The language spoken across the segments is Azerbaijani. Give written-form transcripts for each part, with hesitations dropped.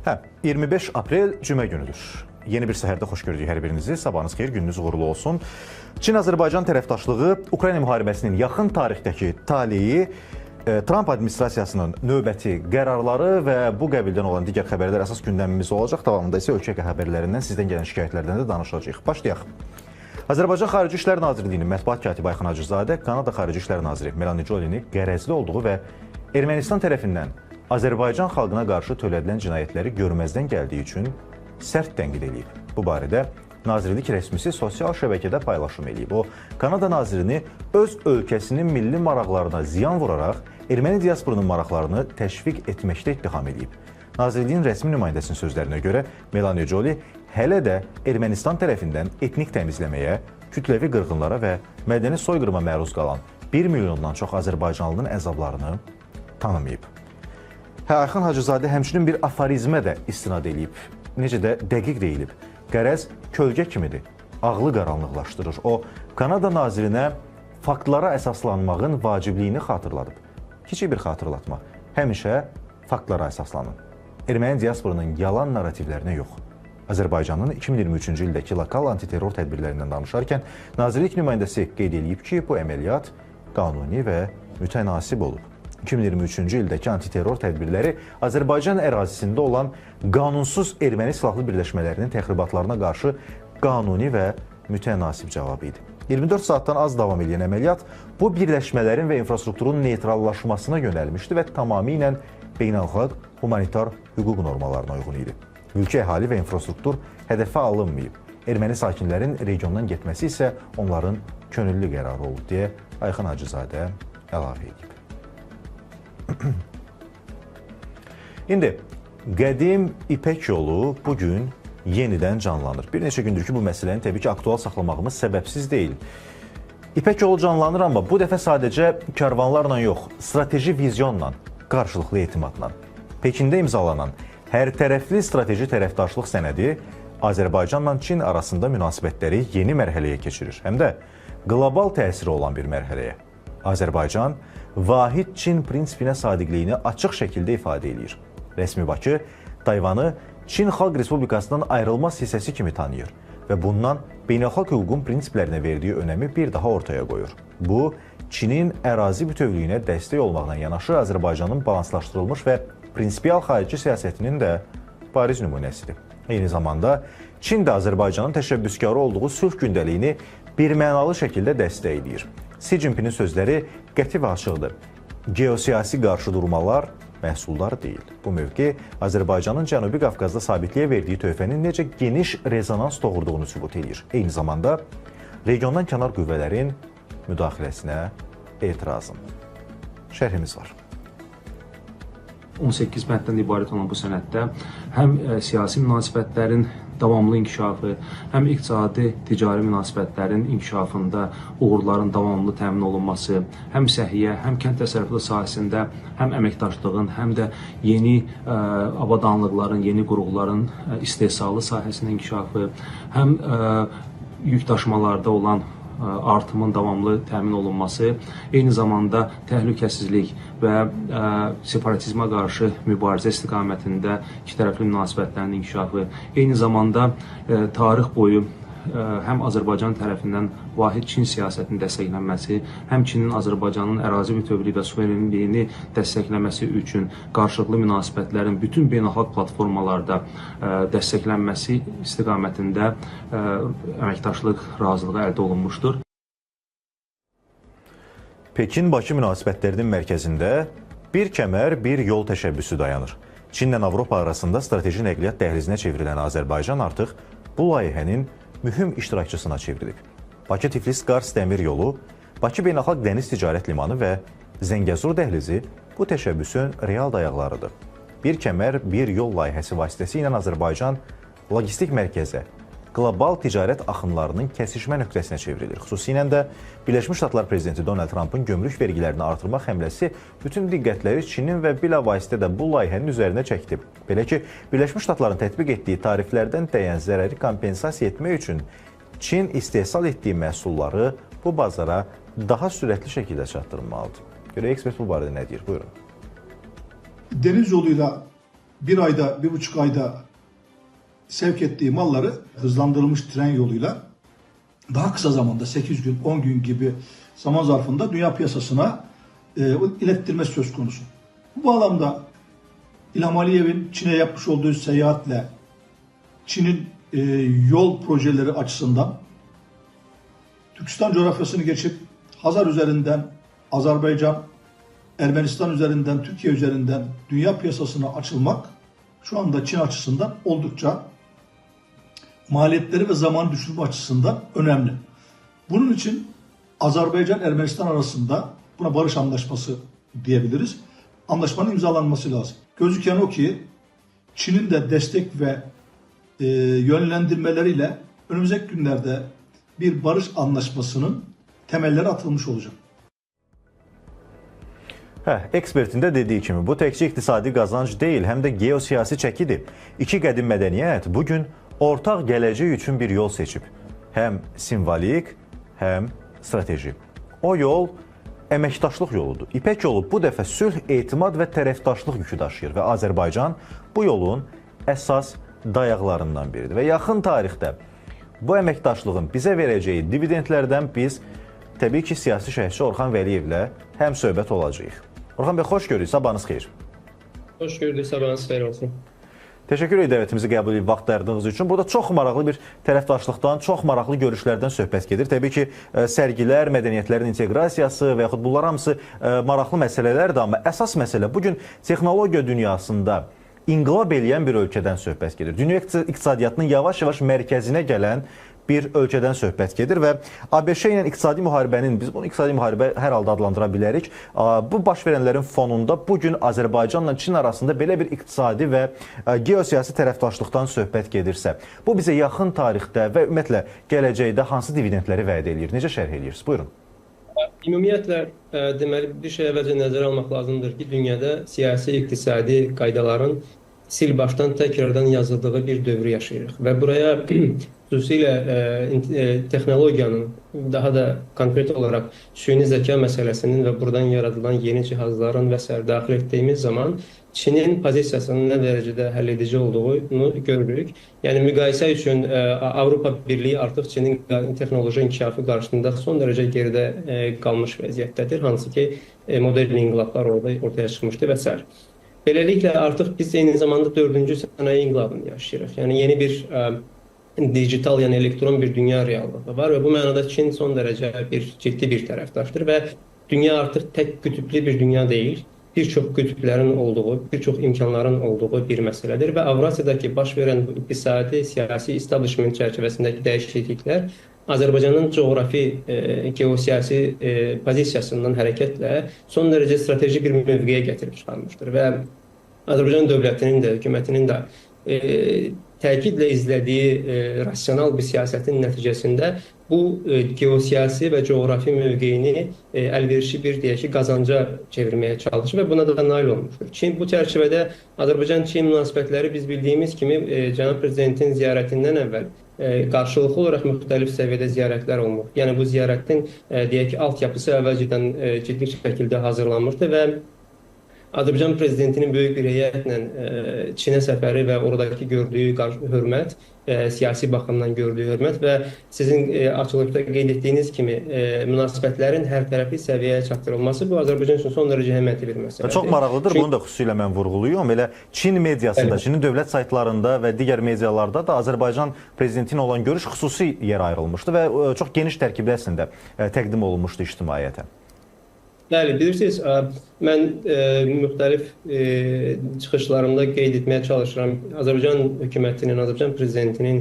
Hə, 25 aprel cümə günüdür. Yeni bir səhərdə xoş gördük hər birinizi. Sabahınız xeyir, gününüz uğurlu olsun. Çin-Azərbaycan tərəfdaşlığı, Ukrayna müharibəsinin yaxın tarixdəki taleyi, Tramp administrasiyasının növbəti qərarları və bu qəbildən olan digər xəbərlər əsas gündəmimiz olacaq. Davamında isə ölkə xəbərlərindən, sizdən gələn şikayətlərdən də danışacağıq. Başlayaq. Azərbaycan Xarici İşlər Nazirliyinin mətbuat katibi Ayxan Hacızadə Kanada Xarici İşlər naziri Melanie Jolini qərəzli olduğu və Ermənistan tərəfindən Azərbaycan xalqına qarşı törədilən cinayətləri görməzdən gəldiyi üçün sərt tənqid eləyib. Bu barədə nazirlik rəsmisi sosial şəbəkədə paylaşım eləyib. O, Kanada nazirini öz ölkəsinin milli maraqlarına ziyan vuraraq erməni diasporunun maraqlarını təşviq etməkdə ittiham eləyib. Nazirliyin rəsmi nümayəndəsinin sözlərinə görə Melanie Jolie hələ də Ermənistan tərəfindən etnik təmizləməyə, kütləvi qırğınlara və mədəni soyqırıma məruz qalan 1 milyondan çox azərbaycanlının əzablarını tanımayıb. Hə, Ayxan Hacızadə həmçinin bir aforizmə də istinad eləyib. Necə də dəqiq deyilib. Qərəz kölgə kimidir, ağlı qaranlıqlaşdırır. O, Kanada nazirinə faktlara əsaslanmağın vacibliyini xatırladıb. Kiçik bir xatırlatma. Həmişə faktlara əsaslanın. Erməni diasporunun yalan narativlərinə yox. Azərbaycanın 2023-cü ildəki lokal antiterror tədbirlərindən danışarkən nazirlik nümayəndəsi qeyd eləyib ki, bu əməliyyat qanuni və mütənasib olub. 2023-cü ildəki antiterror tədbirləri Azərbaycan ərazisində olan qanunsuz erməni silahlı birləşmələrinin təxribatlarına qarşı qanuni və mütənasib cavabı idi. 24 saatdan az davam edən əməliyyat bu birləşmələrin və infrastrukturun neytrallaşmasına yönəlmişdi və tamamilə beynəlxalq humanitar hüquq normalarına uyğun idi. Mülki əhali və infrastruktur hədəfə alınmayıb. Erməni sakinlərin regiondan getməsi isə onların könüllü qərarı oldu deyə Ayxan Hacızadə əlavə edib. İndi qədim İpək yolu bugün yenidən canlanır. Bir neçə gündür ki, bu məsələni təbii ki, aktual saxlamağımız səbəbsiz deyil. İpək yolu canlanır, amma bu dəfə sadəcə karvanlarla yox, strateji vizyonla, qarşılıqlı etimadla. Pekində imzalanan hərtərəfli strateji tərəfdaşlıq sənədi Azərbaycanla Çin arasında münasibətləri yeni mərhələyə keçirir. Həm də qlobal təsiri olan bir mərhələyə. Azərbaycan vahid Çin prinsipinə sadiqliyini açıq şəkildə ifadə eləyir. Rəsmi Bakı Tayvanı Çin Xalq Respublikasından ayrılmaz hissəsi kimi tanıyır və bundan beynəlxalq hüququn prinsiplərinə verdiyi önəmi bir daha ortaya qoyur. Bu, Çinin ərazi bütövlüyünə dəstək olmaqla yanaşı Azərbaycanın balanslaşdırılmış və prinsipial xarici siyasətinin də bariz nümunəsidir. Eyni zamanda Çin də Azərbaycanın təşəbbüskarı olduğu sülh gündəliyini birmənalı şəkildə dəstəkləyir. Si Cinpinin sözləri qəti və açıqdır. Geosiyasi qarşıdurmalar məhsuldar deyil. Bu mövqe Azərbaycanın Cənubi Qafqazda sabitliyə verdiyi töhfənin necə geniş rezonans doğurduğunu sübut edir. Eyni zamanda regiondan kənar qüvvələrin müdaxiləsinə etirazım. Şərhimiz var. 18 bənddən ibarət olan bu sənəddə həm siyasi münasibətlərin davamlı inkişafı, həm iqtisadi, ticari münasibətlərin inkişafında uğurların davamlı təmin olunması, həm səhiyyə, həm kənd təsərrüfatı sahəsində həm əməkdaşlığın, həm də yeni avadanlıqların, yeni qurğuların istehsalı sahəsinin inkişafı, həm yük daşımalarda olan artımın davamlı təmin olunması, eyni zamanda təhlükəsizlik və separatizmə qarşı mübarizə istiqamətində iki tərəfli münasibətlərin inkişafı, eyni zamanda tarix boyu həm Azərbaycan tərəfindən vahid Çin siyasətinin dəstəklənməsi, həm Çinin Azərbaycanın ərazi bütövlüyü və suverenliyini dəstəkləməsi üçün qarşılıqlı münasibətlərin bütün beynəlxalq platformalarda dəstəklənməsi istiqamətində əməkdaşlıq razılığı əldə olunmuşdur. Pekin-Bakı münasibətlərinin mərkəzində bir kəmər, bir yol təşəbbüsü dayanır. Çinlə Avropa arasında strateji nəqliyyat dəhlizinə çevrilən Azərbaycan artıq bu layihənin mühüm iştirakçısına çevrilib. Bakı-Tiflis-Qars dəmir yolu, Bakı Beynəlxalq Dəniz Ticarət Limanı və Zəngəzur dəhlizi bu təşəbbüsün real dayaqlarıdır. Bir kəmər, bir yol layihəsi vasitəsilə Azərbaycan logistik mərkəzə, qlobal ticarət axınlarının kəsişmə nöqtəsinə çevrilir. Xüsusilə də Birləşmiş Ştatlar Prezidenti Donald Trumpın gömrük vergilərini artırmaq həmləsi bütün diqqətləri Çinin və bilavasitə də bu layihənin üzərinə çəkdi. Belə ki, Birləşmiş Ştatların tətbiq etdiyi tariflərdən dəyən zərəri kompensasiya etmək üçün Çin istehsal etdiyi məhsulları bu bazara daha sürətli şəkildə çatdırmalıdır. Görək ekspert bu barədə nə deyir? Buyurun. Deniz yoluyla Bir ayda, 1,5 ayda sevk ettiği malları hızlandırılmış tren yoluyla daha kısa zamanda 8 gün, 10 gün gibi zaman zarfında dünya piyasasına ilettirme söz konusu. Bu bağlamda İlham Aliyev'in Çin'e yapmış olduğu seyahatle Çin'in yol projeleri açısından Türkistan coğrafyasını geçip Hazar üzerinden Azerbaycan, Ermenistan üzerinden, Türkiye üzerinden dünya piyasasına açılmak şu anda Çin açısından oldukça maliyetleri ve zamanı düşürme açısından önemli. Bunun için Azerbaycan-Ermenistan arasında buna barış anlaşması diyebiliriz. Anlaşmanın imzalanması lazım. Gözüken o ki Çin'in de destek ve yönlendirmeleriyle önümüzdeki günlerde bir barış anlaşmasının temelleri atılmış olacak. Ekspertin də dediyi kimi bu təkcə iqtisadi qazanc deyil, həm də geosiyasi çəkidir. İki qədim mədəniyyət bugün ortaq gələcək üçün bir yol seçib. Həm simvolik, həm strateji. O yol əməkdaşlıq yoludur. İpək yolu bu dəfə sülh, etimad və tərəfdaşlıq yükü daşıyır və Azərbaycan bu yolun əsas dayaqlarından biridir. Və yaxın tarixdə bu əməkdaşlığın bizə verəcəyi dividendlərdən biz təbii ki, siyasi şərhçi Orxan Vəliyevlə həm söhbət olacağıq. Orxan bəy, xoş gördük, sabahınız xeyir. Xoş gördük, sabahınız xeyir olsun. Təşəkkür edək dəvətimizi qəbul edib vaxt ayırdığınız üçün. Burada çox maraqlı bir tərəfdaşlıqdan, çox maraqlı görüşlərdən söhbət gedir. Təbii ki, sərgilər, mədəniyyətlərin inteqrasiyası və yaxud bunlar hamısı maraqlı məsələlərdir, amma əsas məsələ bugün texnologiya dünyasında inqilab eləyən bir ölkədən söhbət gedir. Dünya iqtisadiyyatının yavaş-yavaş mərkəzinə gələn bir ölkədən söhbət gedir və ABŞ ilə iqtisadi müharibənin, biz bunu iqtisadi müharibə hər halda adlandıra bilərik, bu baş verənlərin fonunda bugün Azərbaycanla Çin arasında belə bir iqtisadi və geosiyasi tərəfdaşlıqdan söhbət gedirsə, bu bizə yaxın tarixdə və ümumiyyətlə gələcəkdə hansı dividendləri vəd eləyir? Necə şərh eləyirsiniz? Buyurun. Ümumiyyətlə, deməli, bir şey əvvəlcə nəzərə almaq lazımdır ki, dünyada siyasi, iqtisadi qaydaların sil başdan təkrardan yazıldığı bir dövrü yaşayırıq və buraya xüsusilə texnologiyanın, daha da konkret olaraq süni zəka məsələsinin və buradan yaradılan yeni cihazların və sair daxil etdiyimiz zaman Çinin pozisiyasının nə dərəcədə həll edici olduğunu görürük. Yəni, müqayisə üçün Avropa Birliyi artıq Çinin texnoloji inkişafı qarşısında son dərəcə geridə qalmış vəziyyətdədir, hansı ki, modern inqilablar orada ortaya çıxmışdı və sair. Beləliklə, artıq biz eyni zamanda 4-cü sənaye inqilabını yaşayırıq. Yəni, yeni bir digital, yəni elektron bir dünya reallığı var və bu mənada Çin son dərəcə bir ciddi bir tərəfdaşdır və dünya artıq tək qütüblü bir dünya deyil, bir çox qütüblərin olduğu, bir çox imkanların olduğu bir məsələdir və Avrasiyadakı baş verən bu iqtisadi, siyasi establishment çərçivəsindəki dəyişikliklər Azərbaycanın coğrafi, geosiyasi pozisiyasından hərəkətlə son dərəcə strateji bir mövqeyə gətirib çıxarmışdır və Azərbaycan dövlətinin də, hökumətinin də təkidlə izlədiyi rasional bir siyasətin nəticəsində bu geosiyasi və coğrafi mövqeyini əlverişli bir, deyək ki, qazanca çevirməyə çalışır və buna da nail olmuşdur. Çin, bu çərçivədə Azərbaycan-Çin münasibətləri biz bildiyimiz kimi cənab prezidentin ziyarətindən əvvəl qarşılıqlı olaraq müxtəlif səviyyədə ziyarətlər olunur. Yəni bu ziyarətin, deyək ki, altyapısı əvvəlcədən ciddi şəkildə hazırlanmışdı və Azərbaycan prezidentinin böyük bir heyətlə Çinə səfəri və oradakı gördüyü hörmət, siyasi baxımdan gördüyü hörmət və sizin açılışda qeyd etdiyiniz kimi münasibətlərin hər tərəfli səviyyəyə çatdırılması bu Azərbaycan üçün son dərəcə əhəmiyyətli bir məsələdir. Çox maraqlıdır, bunu da xüsusilə mən vurğuluyum. Elə Çin mediasında, Çinin dövlət saytlarında və digər medialarda da Azərbaycan prezidentinin olan görüş xüsusi yer ayrılmışdı və çox geniş tərkibdə əslində təqdim olunmuşdu ictimaiyyətə. Bəli, bilirsiniz, mən müxtəlif çıxışlarımda qeyd etməyə çalışıram. Azərbaycan hökumətinin, Azərbaycan prezidentinin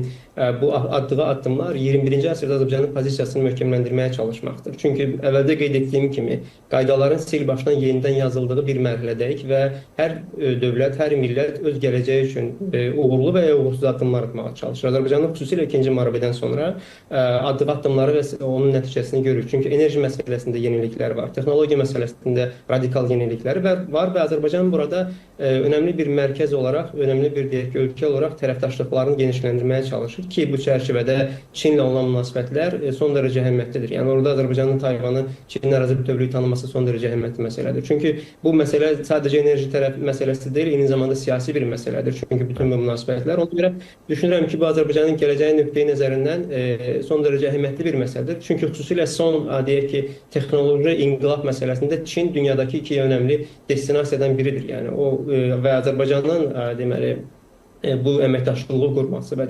bu atdığı addımlar 21-ci əsrdə Azərbaycanın pozisiyasını möhkəmləndirməyə çalışmaqdır. Çünki əvvəldə qeyd etdiyim kimi qaydaların sil başdan yenidən yazıldığı bir mərhələdəyik və hər dövlət, hər millət öz gələcəyi üçün uğurlu və ya uğursuz addımlar atmağa çalışır. Azərbaycanın xüsusilə ikinci müharibədən sonra atdığı addımları və onun nəticəsini görürük. Çünki enerji məsələsində yeniliklər var, texnologiya Texnologiya məsələsində radikal yenilikləri var və Azərbaycan burada önəmli bir mərkəz olaraq, önəmli bir deyək ki, ölkə olaraq tərəfdaşlıqlarını genişləndirməyə çalışır ki, bu çərçivədə Çinlə olan münasibətlər son dərəcə əhəmiyyətlidir. Yəni orada Azərbaycanın Tayvanı Çinin ərazi bütövlüyü tanıması son dərəcə əhəmiyyətli məsələdir. Çünki bu məsələ sadəcə enerji tərəf məsələsi deyil, eyni zamanda siyasi bir məsələdir. Çünki bütün bu münasibətlər. Ona görə düşünürəm ki, bu Azərbaycanın gələcəyi nöqteyi nəzərindən son dərəcə əhəmiyyətli bir məsələdir. Çünki xüsusilə son deyək ki, texnoloji inqilab məsələsində Çin dünyadakı iki önəmli destinasiyadan biridir. Yəni o və Azərbaycanın deməli bu əməkdaşlığı qurması və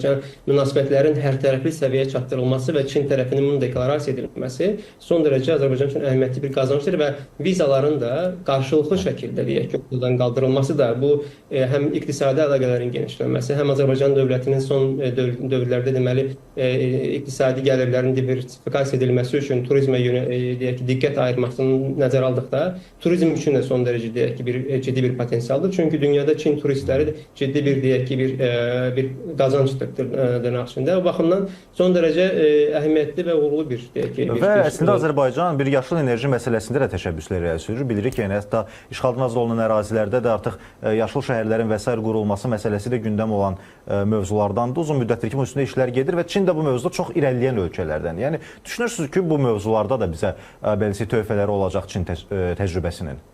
münasibətlərin hərtərəfli səviyyəyə çatdırılması və Çin tərəfinin bunun deklarasiya edilməsi son dərəcə Azərbaycan üçün əhəmiyyətli bir qazancdır və vizaların da qarşılıqlı şəkildə deyək ki, ortadan qaldırılması da bu həm iqtisadi əlaqələrin genişlənməsi, həm Azərbaycan dövlətinin son dövrlərdə deməli iqtisadi gəlirlərin diversifikasiya edilməsi üçün turizmə deyək ki, diqqət ayırmasını nəzərə aldıqda turizm üçün də son dərəcə deyək ki, bir ciddi bir potensialdır. Çünki dünyada Çin turistləri ciddi bir deyək ki, bir qazancdır dırnaq içində. O baxımdan son dərəcə əhəmiyyətli və uğurlu bir deyək ki. Və əslində Azərbaycan bir yaşıl enerji məsələsində də təşəbbüslər irəli sürür. Bilirik ki, yəni hətta işğaldan azad olunan ərazilərdə də artıq yaşıl şəhərlərin və sair qurulması məsələsi də gündəm olan mövzulardandır. Uzun müddətdir ki, bunun üstündə işlər gedir və Çin də bu mövzuda çox irəliləyən ölkələrdən. Yəni düşünürsünüz ki, bu mövzularda da bizə belisi töhfələri olacaq Çin təcrübəsinin?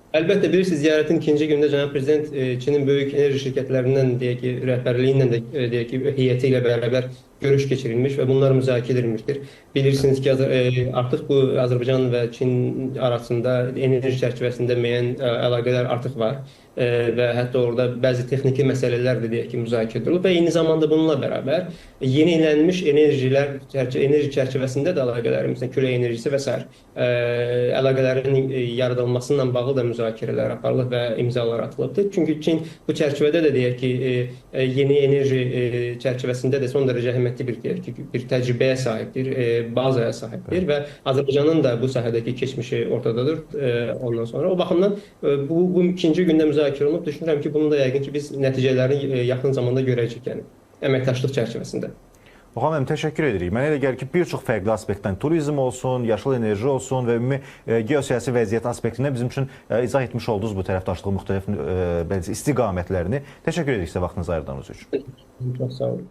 Əlbəttə, bilirsiniz, ziyarətin ikinci günündə Cənab Prezident Çinin böyük enerji şirkətlərindən, deyək ki, rəhbərliyi ilə də, deyək ki, heyəti ilə bərabər görüş keçirilmiş və bunlar müzakirə edilmişdir. Bilirsiniz ki, artıq bu Azərbaycan və Çin arasında enerji çərçivəsində müəyyən əlaqələr artıq var və hətta orada bəzi texniki məsələlər də deyək ki, müzakirə edilib və eyni zamanda bununla bərabər yenilənmiş enerjilər, enerji çərçivəsində də əlaqələr, məsələn, külək enerjisi və sair əlaqələrin yaradılması ilə bağlı da müzakirələr aparılıb və imzalar atılıbdır. Çünki Çin bu çərçivədə də deyək ki, yeni enerji çərçivəsində də son dərəcə əhəmiyyətli bir deyək ki, bir təcrübəyə sahibdir, bazaya sahibdir və Azərbaycanın da bu sahədəki keçmişi ortadadır ondan sonra. O baxımdan bu ikinci gündə müzakirə olunub. Düşünürəm ki, bunu da yəqin ki, biz nəticələrini yaxın zamanda görəcəyik, yəni əməkdaşlıq çərçivəsində. Orxan müəllim, təşəkkür edirik. Mənə elə gəlir ki, bir çox fərqli aspektdən turizm olsun, yaşıl enerji olsun və ümumi geosiyasi vəziyyət aspektindən bizim üçün izah etmiş oldunuz bu tərəfdaşlığın müxtəlif istiqamətlərini. Təşəkkür edirik sizə vaxtınızı ayırdığınız üçün. Çox sağ olun.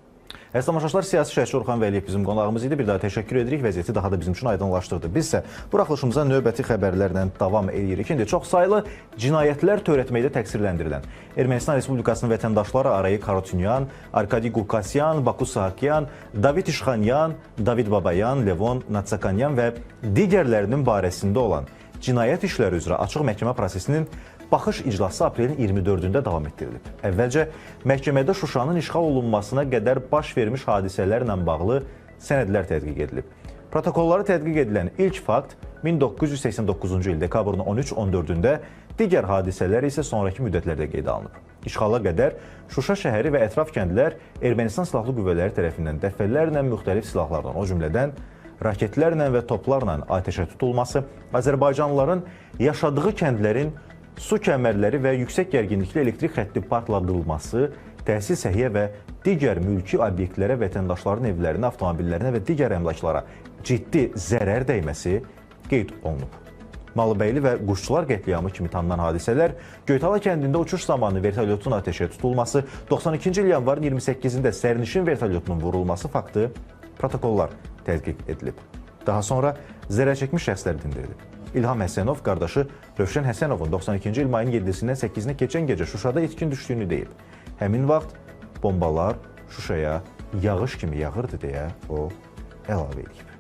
Əziz tamaşaçılar, siyasi şərhçi Orxan Vəliyev bizim qonağımız idi. Bir daha təşəkkür edirik. Vəziyyəti daha da bizim üçün aydınlaşdırdı. Biz isə buraxılışımıza növbəti xəbərlərlə davam edirik. İndi çoxsaylı cinayətlər törətməkdə təqsirləndirilən Ermənistan Respublikasının vətəndaşları Arayik Harutyunyan, Arkadi Qukasyan, Baku Sahakyan, David İşxanyan, David Babayan, Levon Natsakanyan və digərlərinin barəsində olan cinayət işləri üzrə açıq məhkəmə prosesinin baxış iclası aprelin 24-ündə davam etdirilib. Əvvəlcə məhkəmədə Şuşanın işğal olunmasına qədər baş vermiş hadisələrlə bağlı sənədlər tədqiq edilib. Protokolları tədqiq edilən ilk fakt 1989-cu il dekabrın 13-14-ündə, digər hadisələr isə sonraki müddətlərdə qeydə alınıb. İşğala qədər Şuşa şəhəri və ətraf kəndlər Ermənistan Silahlı Qüvvələri tərəfindən dəfələrlə müxtəlif silahlardan, o cümlədən raketlərlə və toplarla atəşə tutulması, Azərbaycanlıların yaşadığı kəndlərin su kəmərləri və yüksək gərginlikli elektrik xətti partladılması, təhsil, səhiyyə və digər mülki obyektlərə, vətəndaşların evlərinə, avtomobillərinə və digər əmlaklara ciddi zərər dəyməsi qeyd olunub. Malıbəyli və Quşçular qətliamı kimi tanınan hadisələr, Göytala kəndində uçuş zamanı vertolyotun atəşə tutulması, 92-ci il yanvarın 28-də sərnişin vertolyotunun vurulması faktı protokollar tədqiq edilib. Daha sonra zərər çəkmiş şəxslər dindirilib. İlham Həsənov qardaşı Rövşən Həsənovun 92-ci il mayın 7-sindən 8-nə keçən gecə Şuşada itkin düşdüyünü deyib. Həmin vaxt bombalar Şuşaya yağış kimi yağırdı deyə o əlavə edib.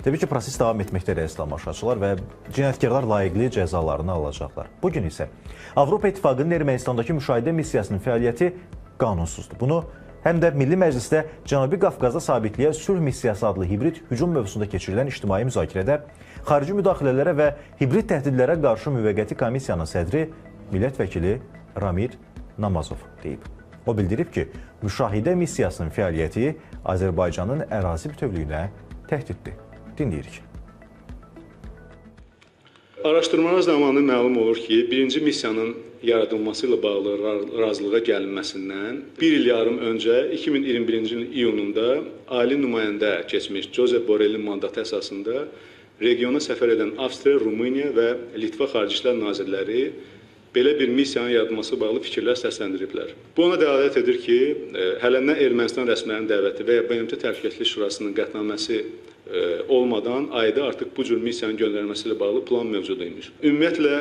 Təbii ki, proses davam etməkdədir, əziz tamaşaçılar, və cinayətkarlar layiqli cəzalarını alacaqlar. Bugün isə Avropa İttifaqının Ermənistandakı müşahidə missiyasının fəaliyyəti qanunsuzdur. Bunu həm də Milli Məclisdə Cənubi Qafqazda sabitliyə sülh missiyası adlı hibrid hücum mövzusunda keçirilən ictimai müzakirədə xarici müdaxilələrə və hibrid təhdidlərə qarşı müvəqqəti komissiyanın sədri millət vəkili Ramid Namazov deyib. O bildirib ki, müşahidə missiyasının fəaliyyəti Azərbaycanın ərazi bütövlüyünə təhdiddir. Dinləyirik. Araşdırmalar zamanı məlum olur ki, birinci missiyanın yaradılması ilə bağlı razılığa gəlinməsindən bir il yarım öncə 2021-ci ilin iyununda ali nümayəndə keçmiş Josep Borrellin mandatı əsasında regiona səfər edən Avstriya, Rumıniya və Litva Xarici İşlər Nazirləri belə bir missiyanın yaradılması bağlı fikirlər səsləndiriblər. Bu ona dəlalət edir ki, hələ nə Ermənistan rəsmilərinin dəvəti və ya BMT Təhlükəsizlik Şurasının qətnaməsi olmadan ayda artıq bu cür missiyanın göndərilməsi ilə bağlı plan mövcud imiş. Ümumiyyətlə,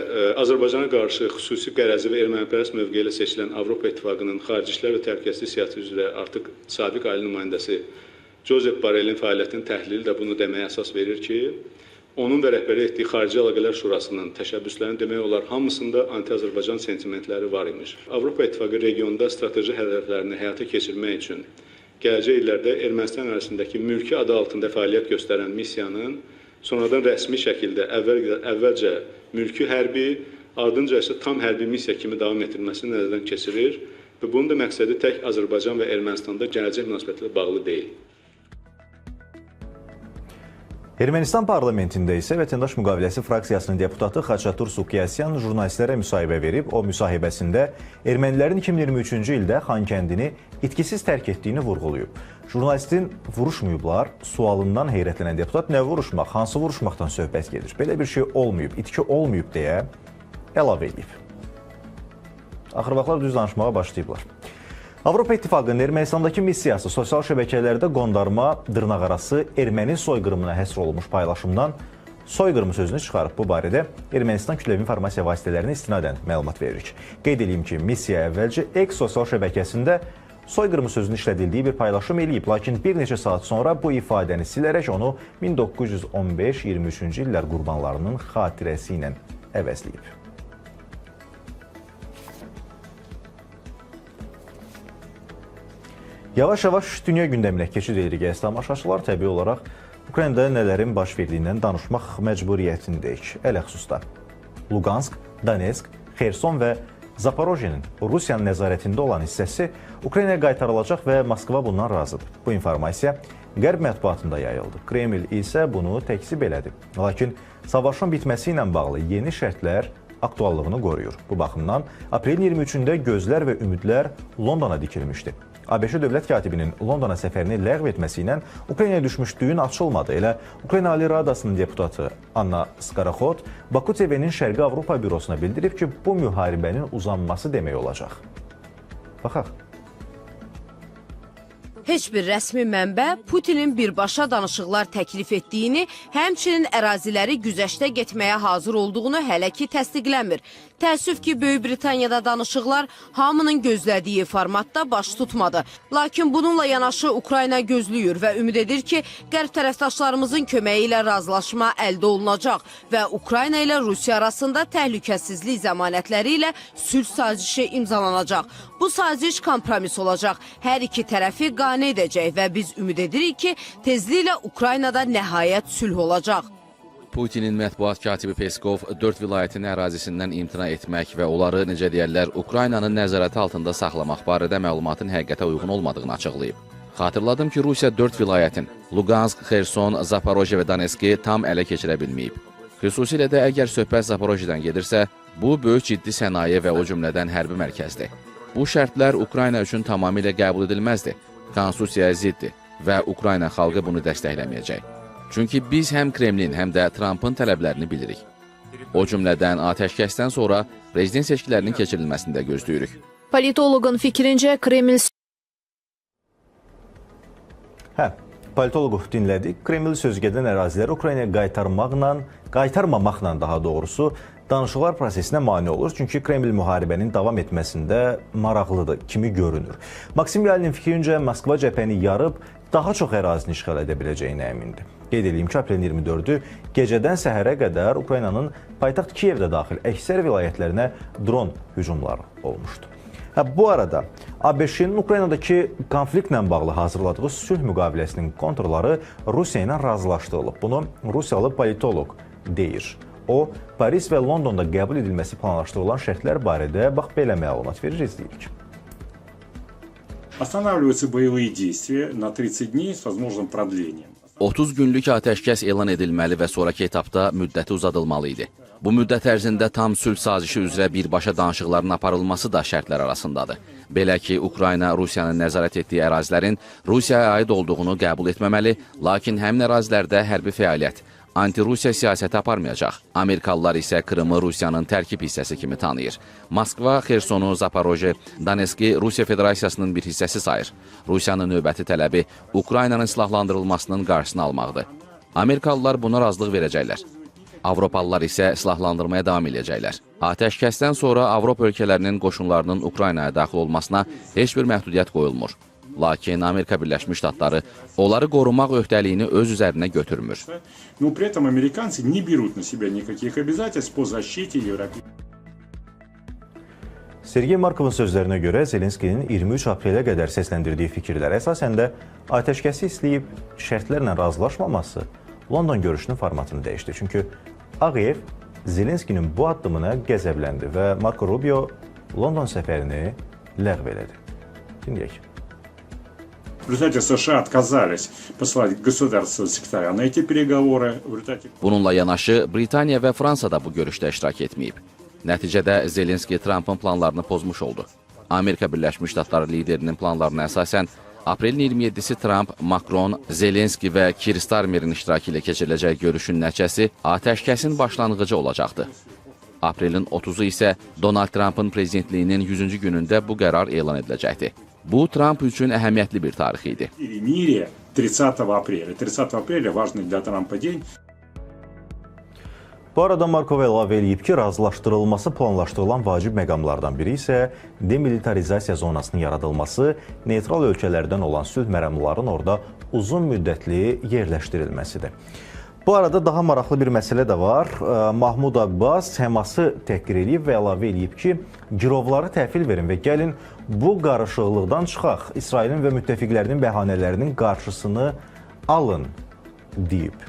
Azərbaycana qarşı xüsusi qərəzi və ermənipərəst mövqeyi ilə seçilən Avropa İttifaqının xarici işlər və təhlükəsizlik siyasəti üzrə artıq sabiq ali nümayəndəsi Josep Borrellin fəaliyyətinin təhlili də bunu deməyə əsas verir ki, onun da rəhbərlik etdiyi Xarici Əlaqələr Şurasının təşəbbüslərinin demək olar hamısında anti-Azərbaycan sentimentləri var imiş. Avropa İttifaqı regionda strateji hədəflərini həyata keçirmək üçün gələcək illərdə Ermənistan ərazisindəki mülki adı altında fəaliyyət göstərən missiyanın sonradan rəsmi şəkildə əvvəlcə mülki hərbi, ardınca isə tam hərbi missiya kimi davam etdirilməsini nəzərdən keçirir və bunun da məqsədi tək Azərbaycan və Ermənistanda gələcək münasibətlərlə bağlı deyil. Ermənistan parlamentində isə Vətəndaş Müqaviləsi fraksiyasının deputatı Xaçatur Sukiyasyan jurnalistlərə müsahibə verib. O müsahibəsində ermənilərin 2023-cü ildə Xankəndini itkisiz tərk etdiyini vurğulayıb. Jurnalistin vuruşmayıblar sualından heyrətlənən deputat nə vuruşmaq, hansı vuruşmaqdan söhbət gedir? Belə bir şey olmayıb, itki olmayıb deyə əlavə edib. Axır vaxtlar düz danışmağa başlayıblar. Avropa İttifaqının Ermənistandakı missiyası sosial şəbəkələrdə qondarma dırnaqarası erməni soyqırımına həsr olunmuş paylaşımdan soyqırımı sözünü çıxarıb. Bu barədə Ermənistan kütləvi informasiya vasitələrinə istinadən məlumat veririk. Qeyd edeyim ki, missiya əvvəlcə X sosial şəbəkəsində soyqırımı sözünün işlədildiyi bir paylaşım eləyib. Lakin bir neçə saat sonra bu ifadəni silərək onu 1915-23-cü illər qurbanlarının xatirəsi ilə əvəzləyib. Yavaş-yavaş dünya gündəminə keçid edirik əziz tamaşaçılar. Təbii olaraq Ukraynada nələrin baş verdiyindən danışmaq məcburiyyətindəyik. Ələxüsusda Luqansk, Donetsk, Xerson və Zaporojyenin Rusiyanın nəzarətində olan hissəsi Ukraynaya qaytarılacaq və Moskva bundan razıdır. Bu informasiya Qərb mətbuatında yayıldı. Kreml isə bunu təkzib elədi. Lakin savaşın bitməsi ilə bağlı yeni şərtlər aktuallığını qoruyur. Bu baxımdan aprelin 23-də gözlər və ümidlər Londona dikilmişdi. ABŞ Dövlət Katibinin Londona səfərini ləğv etməsi ilə Ukraynaya düşmüş düyün açılmadı. Elə Ukrayna Ali Radasının deputatı Anna Skaraxod Baku TV-nin Şərqi Avropa bürosuna bildirib ki, bu müharibənin uzanması demək olacaq. Baxaq. Heç bir rəsmi mənbə Putinin birbaşa danışıqlar təklif etdiyini, həmçinin əraziləri güzəştə getməyə hazır olduğunu hələ ki təsdiqləmir. Təəssüf ki, Böyük Britaniyada danışıqlar hamının gözlədiyi formatda baş tutmadı. Lakin bununla yanaşı Ukrayna gözləyir və ümid edir ki, Qərb tərəfdaşlarımızın köməyi ilə razılaşma əldə olunacaq və Ukrayna ilə Rusiya arasında təhlükəsizlik zəmanətləri ilə sülh sazişi imzalanacaq. Bu saziş kompromis olacaq. Hər iki tərəfi qane edəcək və biz ümid edirik ki, tezliklə Ukraynada nəhayət sülh olacaq. Putinin mətbuat katibi Peskov 4 vilayətin ərazisindən imtina etmək və onları, necə deyərlər, Ukraynanın nəzarəti altında saxlamaq barədə məlumatın həqiqətə uyğun olmadığını açıqlayıb. Xatırladım ki, Rusiya 4 vilayətin Luqansk, Xerson, Zaporojye və Donetski tam ələ keçirə bilməyib. Xüsusilə də əgər söhbət Zaporojyedən gedirsə, bu böyük ciddi sənaye və o cümlədən hərbi mərkəzdir. Bu şərtlər Ukrayna üçün tamamilə qəbul edilməzdi, konstitusiyaya ziddir və Ukrayna xalqı bunu dəstəkləməyəcək. Çünki biz həm Kremlin, həm də Trampın tələblərini bilirik. O cümlədən atəşkəsdən sonra prezident seçkilərinin keçirilməsini də gözləyirik. Politoloqun fikrincə Kreml... Politoloqu dinlədik. Kreml sözügedən əraziləri Ukraynaya qaytarmamaqla daha doğrusu danışıqlar prosesinə mane olur. Çünki Kreml müharibənin davam etməsində maraqlıdır kimi görünür. Maksim Yalinin fikrincə Moskva cəbhəni yarıb daha çox ərazini işğal edə biləcəyinə əmindir. Qeyd edeyim ki, aprelin 24-ü gecədən səhərə qədər Ukraynanın paytaxt Kiyevdə daxil əksər vilayətlərinə dron hücumları olmuşdu. Bu arada ABŞ-nin Ukraynadakı konfliktlə bağlı hazırladığı sülh müqaviləsinin konturları Rusiya ilə razılaşdırılıb. Bunu Rusiyalı politoloq deyir. O, Paris və Londonda qəbul edilməsi planlaşdırılan şərtlər barədə bax belə məlumat verir, izləyirik. Останавливаются боевые действия на 30 дней с возможным продлением. 30 günlük atəşkəs elan edilməli və sonraki etapda müddəti uzadılmalı idi. Bu müddət ərzində tam sülh sazişi üzrə birbaşa danışıqların aparılması da şərtlər arasındadır. Belə ki, Ukrayna Rusiyanın nəzarət etdiyi ərazilərin Rusiyaya aid olduğunu qəbul etməməli, lakin həmin ərazilərdə hərbi fəaliyyət, Anti-Rusiya siyasəti aparmayacaq. Amerikalılar isə Krımı Rusiyanın tərkib hissəsi kimi tanıyır. Moskva Xersonu, Zaporoje, Donetski Rusiya Federasiyasının bir hissəsi sayır. Rusiyanın növbəti tələbi Ukraynanın silahlandırılmasının qarşısını almaqdır. Amerikalılar buna razılıq verəcəklər. Avropalılar isə silahlandırmaya davam edəcəklər. Atəşkəsdən sonra Avropa ölkələrinin qoşunlarının Ukraynaya daxil olmasına heç bir məhdudiyyət qoyulmur. Lakin Amerika Birləşmiş Ştatları onları qorumaq öhdəliyini öz üzərinə götürmür. Но при этом американцы не берут на себя никаких обязательств по защите европейских. Sergey Markovun sözlərinə görə Zelenskinin 23 aprelə qədər səsləndirdiyi fikirlər əsasən də atəşkəsi istəyib şərtlərlə razılaşmaması London görüşünün formatını dəyişdi. Çünki Ağ Ev Zelenskinin bu addımına qəzəbləndi və Marco Rubio London səfərini ləğv elədi. Dinləyək. В результате США отказались посылать государственного секретаря на эти переговоры. В результате Bununla yanaşı Britaniya və Fransa da bu görüşdə iştirak etməyib. Nəticədə Zelenski Trampın planlarını pozmuş oldu. Amerika Birləşmiş Ştatları liderinin planlarına əsasən aprelin 27-si Tramp, Makron, Zelenski və Kier Starmerin iştirakı ilə keçiriləcək görüşün nəticəsi atəşkəsin başlanğıcı olacaqdı. Aprelin 30-u isə Donald Trampın prezidentliyinin 100-cü günündə bu qərar elan ediləcəkdi. Bu, Tramp üçün əhəmiyyətli bir tarix idi. Перемирие 30 апреля. 30 апреля важный для Трампа день. Bu arada Markov əlavə eləyib ki, razılaşdırılması planlaşdırılan vacib məqamlardan biri isə demilitarizasiya zonasının yaradılması, neytral ölkələrdən olan sülh məramlıların orada uzun müddətli yerləşdirilməsidir. Bu arada daha maraqlı bir məsələ də var. Mahmud Abbas Həması təhqir eləyib və əlavə eləyib ki, girovları təhvil verin və gəlin bu qarışıqlıqdan çıxaq. İsrailin və müttəfiqlərinin bəhanələrinin qarşısını alın deyib.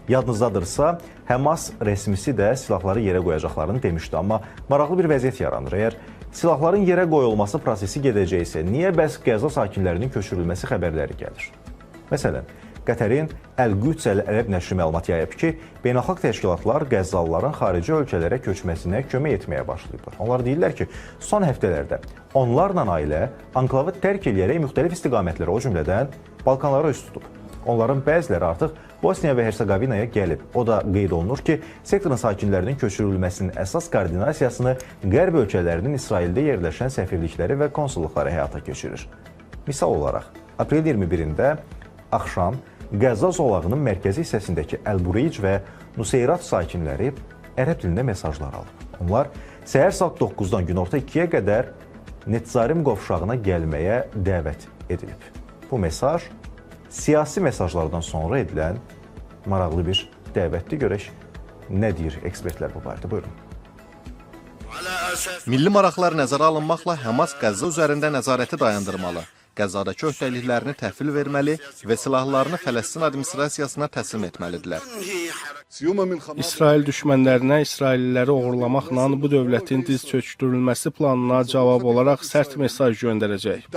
Yadınızdadırsa, Həmas rəsmisi də silahları yerə qoyacaqlarını demişdi. Amma maraqlı bir vəziyyət yaranır. Əgər silahların yerə qoyulması prosesi gedəcəksə, niyə bəs Qəzza sakinlərinin köçürülməsi xəbərləri gəlir? Məsələn, Qətərin Əl-Qüds Əl-Ərəb nəşri məlumat yayıb ki, beynəlxalq təşkilatlar Qəzzalıların xarici ölkələrə köçməsinə kömək etməyə başlayıblar. Onlar deyirlər ki, son həftələrdə onlarla ailə anklavı tərk eləyərək müxtəlif istiqamətlərə, o cümlədən Balkanlara üz tutub. Onların bəziləri artıq Bosniya və Hersegovinaya gəlib. O da qeyd olunur ki, sektorun sakinlərinin köçürülməsinin əsas koordinasiyasını Qərb ölkələrinin İsraildə yerləşən səfirlikləri və konsulluqları həyata keçirir. Misal olaraq, aprel 21-də axşam Qəzza zolağının mərkəzi hissəsindəki Əl-Bureyc və Nuseyrat sakinləri ərəb dilində mesajlar alıb. Onlar səhər saat 9-dan günorta 2-yə qədər Netzarim qovşağına gəlməyə dəvət edilib. Bu mesaj siyasi mesajlardan sonra edilən maraqlı bir dəvətdir. Görək nə deyir ekspertlər bu barədə. Buyurun. Milli maraqlar nəzərə alınmaqla Həmas Qəzza üzərində nəzarəti dayandırmalı, Qəzzadakı öhdəliklərini təhvil verməli və silahlarını Fələstin administrasiyasına təslim etməlidirlər. İsrail düşmənlərinə İsrailliləri oğurlamaqla bu dövlətin diz çökdürülməsi planına cavab olaraq sərt mesaj göndərəcək.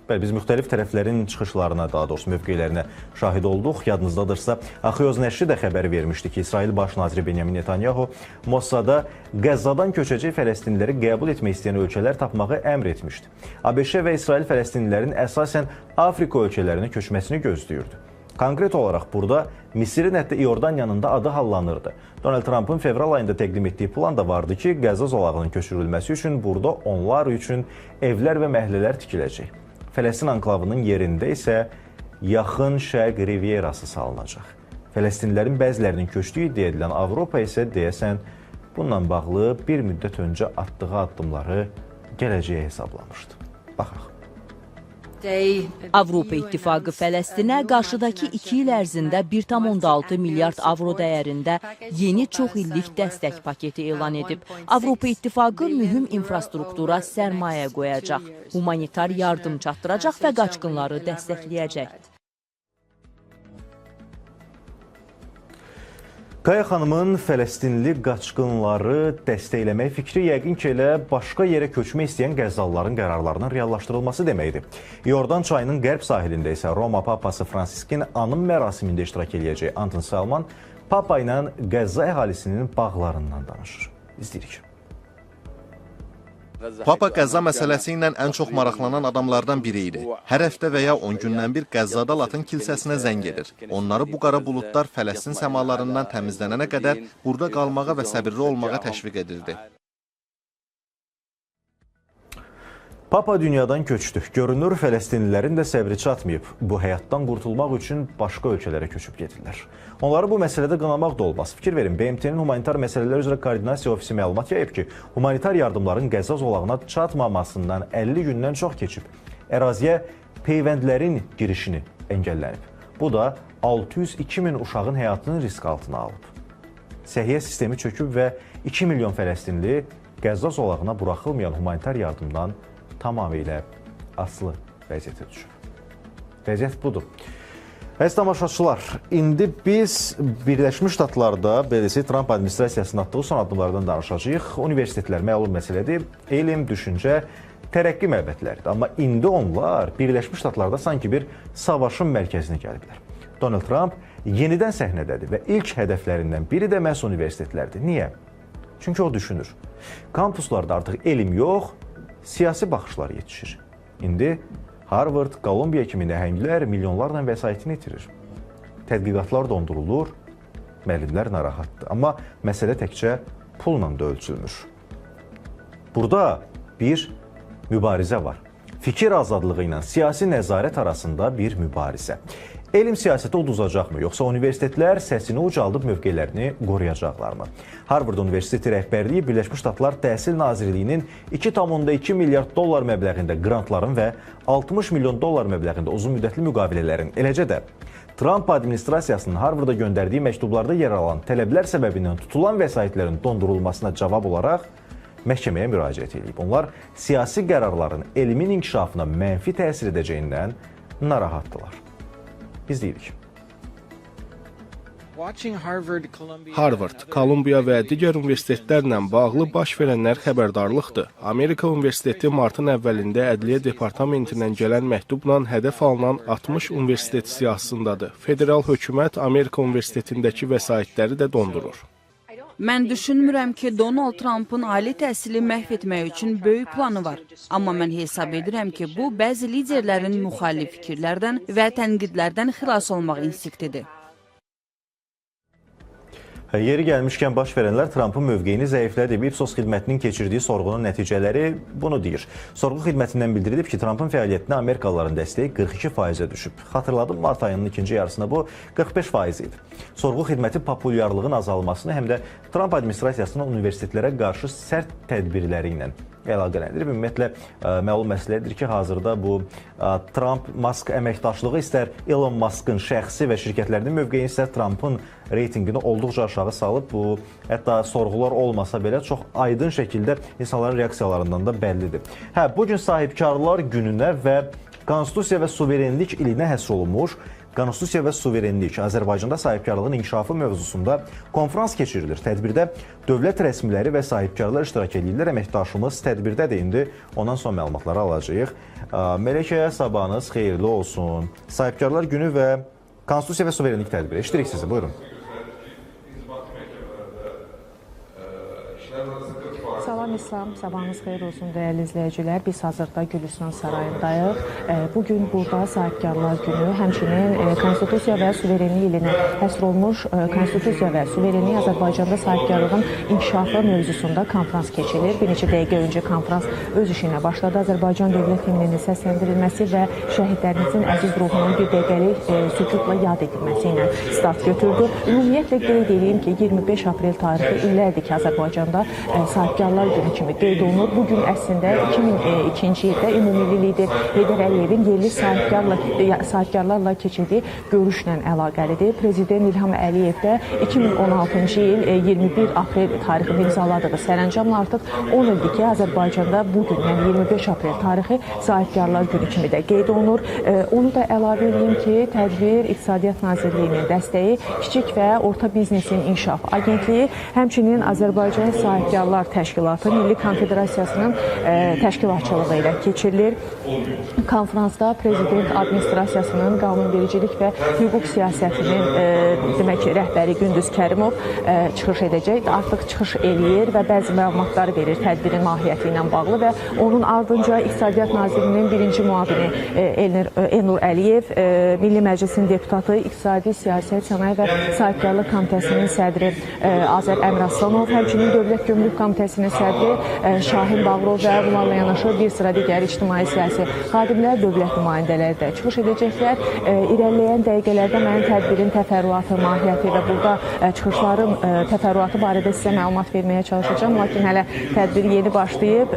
Bəli, biz müxtəlif tərəflərin çıxışlarına, daha doğrusu mövqelərinə şahid olduq. Yadınızdadırsa, Axios nəşri də xəbər vermişdi ki, İsrail Baş naziri Benyamin Netanyahu Mossada Qəzzadan köçəcək fələstinliləri qəbul etmək istəyən ölkələr tapmağı əmr etmişdi. ABŞ və İsrail fələstinlilərin əsasən Afrika ölkələrinə köçməsini gözləyirdi. Konkret olaraq burada Misirin, hətta İordaniyanın da adı hallanırdı. Donald Trumpın fevral ayında təqdim etdiyi plan da vardı ki, Qəzza zolağının köçürülməsi üçün burada onlar üçün evlər və məhəllələr tikiləcək. Fələstin anklavının yerində isə Yaxın Şərq Rivierası salınacaq. Fələstinlilərin bəzilərinin köçdüyü iddia edilən Avropa isə deyəsən bununla bağlı bir müddət öncə atdığı addımları gələcəyə hesablamışdı. Baxaq. Avropa İttifaqı Fələstinə qarşıdakı 2 il ərzində 1,6 milyard avro dəyərində yeni çox illik dəstək paketi elan edib. Avropa İttifaqı mühüm infrastruktura sərmayə qoyacaq, humanitar yardım çatdıracaq və qaçqınları dəstəkləyəcək. Kaya xanımın Fələstinli qaçqınları dəstəkləmək fikri yəqin ki, elə başqa yerə köçmək istəyən qəzzalıların qərarlarının reallaşdırılması deməkdir. İordan çayının qərb sahilində isə Roma Papası Fransiskin anım mərasimində iştirak eləyəcək Anton Salman Papa ilə Qəzza əhalisinin bağlarından danışır. İzləyirik. Papa Qəzza məsələsi ilə ən çox maraqlanan adamlardan biri idi. Hər həftə və ya 10 gündən bir Qəzzada Latın kilsəsinə zəng edir. Onları bu qara buludlar Fələstin səmalarından təmizlənənə qədər burada qalmağa və səbirli olmağa təşviq edirdi. Papa dünyadan köçdü. Görünür, Fələstinlilərin də səbri çatmayıb. Bu həyatdan qurtulmaq üçün başqa ölkələrə köçüb gedirlər. Onları bu məsələdə qınamaq da olmaz. Fikir verin, BMT-nin humanitar məsələlər üzrə koordinasiya ofisi məlumat yayıb ki, humanitar yardımların Qəzza zolağına çatmamasından 50 gündən çox keçib. Əraziyə peyvəndlərin girişini əngəllənib. Bu da 602 min uşağın həyatını risk altına alıb. Səhiyyə sistemi çöküb və 2 milyon fələstinli Qəzza zolağına buraxılmayan humanitar yardımdan tamamilə asılı vəziyyətə düşüb. Vəziyyət budur. Əziz tamaşaçılar, indi biz Birləşmiş Ştatlarda, beləcə Tramp administrasiyasının atdığı son addımlardan danışacağıq. Universitetlər məlum məsələdir, elm, düşüncə, tərəqqi məbədləridir. Amma indi onlar Birləşmiş Ştatlarda sanki bir savaşın mərkəzinə gəliblər. Donald Tramp yenidən səhnədədir və ilk hədəflərindən biri də məhz universitetlərdir. Niyə? Çünki o düşünür. Kampuslarda artıq elm yox, siyasi baxışlar yetişir. İndi Harvard, Kolumbiya kimi nəhənglər milyonlarla vəsaitini itirir. Tədqiqatlar dondurulur, müəllimlər narahatdır. Amma məsələ təkcə pulla da ölçülmür. Burada bir mübarizə var. Fikir azadlığı ilə siyasi nəzarət arasında bir mübarizə. Elm siyasəti uduzacaqmı, yoxsa universitetlər səsini ucaldıb mövqelərini qoruyacaqlarmı? Harvard Universiteti rəhbərliyi Birləşmiş Ştatlar Təhsil Nazirliyinin 2,2 milyard dollar məbləğində qrantların və 60 milyon dollar məbləğində uzunmüddətli müqavilələrin, eləcə də Tramp administrasiyasının Harvarda göndərdiyi məktublarda yer alan tələblər səbəbindən tutulan vəsaitlərin dondurulmasına cavab olaraq məhkəməyə müraciət edib. Onlar siyasi qərarların elmin inkişafına mənfi təsir edəcəyindən narahatdırlar. Biz deyirik. Harvard, Kolumbiya və digər universitetlərlə bağlı baş verənlər xəbərdarlıqdır. Amerika Universiteti martın əvvəlində Ədliyyə Departamentindən gələn məktubla hədəf alınan 60 universitet siyahısındadır. Federal hökumət Amerika Universitetindəki vəsaitləri də dondurur. Mən düşünmürəm ki, Donald Trumpın ali təhsili məhv etmək üçün böyük planı var. Amma mən hesab edirəm ki, bu, bəzi liderlərin müxalif fikirlərdən və tənqidlərdən xilas olmaq instinktidir. Yeri gəlmişkən baş verənlər Trumpın mövqeyini zəiflədib. Ipsos xidmətinin keçirdiyi sorğunun nəticələri bunu deyir. Sorğu xidmətindən bildirilib ki, Trumpın fəaliyyətinə Amerikalıların dəstəyi 42%-ə düşüb. Xatırladım, mart ayının ikinci yarısında bu 45% idi. Sorğu xidməti populyarlığın azalmasını həm də Trump administrasiyasının universitetlərə qarşı sərt tədbirləri ilə əlaqələndirib. Ümumiyyətlə, məlum məsələdir ki, hazırda bu Trump-Musk əməkdaşlığı istər Elon Musk'ın şəxsi və şirkətlərinin mövqeyini, istər Trumpın reytingini olduqca aşağı salıb. Bu, hətta sorğular olmasa belə çox aydın şəkildə insanların reaksiyalarından da bəllidir. Hə, bugün sahibkarlar gününə və Konstitusiya və suverenlik ilinə həsr olunmuş Konstitusiya və suverenlik Azərbaycanda sahibkarlığın inkişafı mövzusunda konfrans keçirilir. Tədbirdə dövlət rəsmiləri və sahibkarlar iştirak edirlər. Əməkdaşımız tədbirdədir indi. Ondan son məlumatları alacağıq. Mələkə, sabahınız xeyirli olsun. Sahibkarlar günü və Konstitusiya və suverenlik tədbiri. Eşidirik sizi, buyurun. Salam İslam, sabahınız xeyir olsun dəyərli izləyicilər. Biz hazırda Gülüstan Sarayındayıq. Bugün burada Sahibkarlar Günü, həmçinin Konstitusiya və Suverenlik ilinə həsr olunmuş Konstitusiya və Suverenlik Azərbaycanda sahibkarlığın inkişafı mövzusunda konfrans keçilir. Bir neçə dəqiqə öncə konfrans öz işinə başladı. Azərbaycan Dövlət Himninin səsləndirilməsi və şəhidlərimizin əziz ruhunun bir dəqiqəlik sükutla yad edilməsi ilə start götürdü. Ümumiyyətlə qeyd edeyim ki, 25 aprel tarixi illərdir ki, Azərbaycanda sahibkarlar günü kimi qeyd olunur. Bu gün əslində 2002-ci ildə ümummilli lider Heydər Əliyevin yerli sahibkarlarla keçirdiyi görüşlə əlaqəlidir. Prezident İlham Əliyev də 2016-cı il 21 aprel tarixində imzaladığı sərəncamla artıq 10 ildir ki, Azərbaycanda bu gün, yəni 25 aprel tarixi sahibkarlar günü kimi də qeyd olunur. Onu da əlavə edeyim ki, tədbir İqtisadiyyat Nazirliyinin dəstəyi, Kiçik və Orta Biznesin İnkişaf Agentliyi, həmçinin Azərbaycan Sahibkarlar Təşkilatı, Milli Konfederasiyasının təşkilatçılığı ilə keçirilir. Konfransda Prezident Administrasiyasının qanunvericilik və hüquq siyasətinin demək ki, rəhbəri Gündüz Kərimov çıxış edəcək. Artıq çıxış eləyir və bəzi məlumatları verir tədbirin mahiyyəti ilə bağlı və onun ardınca İqtisadiyyat Nazirinin birinci müavini Elnur Əliyev, Milli Məclisin deputatı, İqtisadi Siyasət, Sənaye və Sahibkarlıq Komitəsinin sədri Azər Əmiraslanov, həmçinin Dövlət Gömrük Komitəsinin sədri Şahin Bağırov və bunlarla yanaşı bir sıra digər ictimai siyasi xadimlər, dövlət nümayəndələri də çıxış edəcəklər. İrəliləyən dəqiqələrdə mən tədbirin təfərrüatı, mahiyyəti və burada çıxışların təfərrüatı barədə sizə məlumat verməyə çalışacağam. Lakin hələ tədbir yeni başlayıb.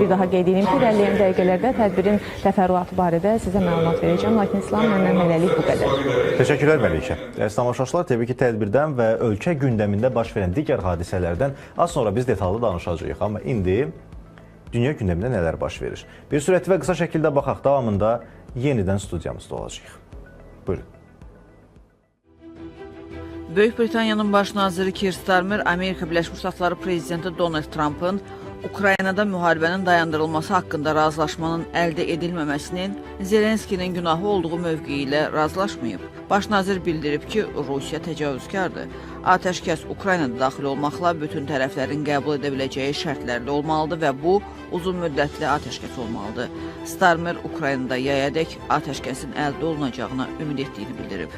Bir daha qeyd edeyim ki, irəliləyən dəqiqələrdə tədbirin təfərrüatı barədə sizə məlumat verəcəm. Lakin İslam, məndən hələlik bu qədər. Təşəkkürlər Məlikə. Əziz tamaşaçılar, təbii ki, tədbirdən və ölkə gündəmində baş verən digər hadisələrdən az sonra biz detallı danışacağıq. Amma indi dünya gündəmində nələr baş verir? Bir sürətli və qısa şəkildə baxaq, davamında yenidən studiyamızda olacağıq. Buyurun. Böyük Britaniyanın baş naziri Keir Starmer Amerika Birləşmiş Ştatları prezidenti Donald Trumpın Ukraynada müharibənin dayandırılması haqqında razılaşmanın əldə edilməməsinin Zelenskinin günahı olduğu mövqeyi ilə razılaşmayıb. Baş nazir bildirib ki, Rusiya təcavüzkardır. Atəşkəs Ukraynada daxil olmaqla bütün tərəflərin qəbul edə biləcəyi şərtlərdə olmalıdır və bu uzun müddətli atəşkəs olmalıdır. Starmer Ukraynada yayadək atəşkəsin əldə olunacağına ümid etdiyini bildirib.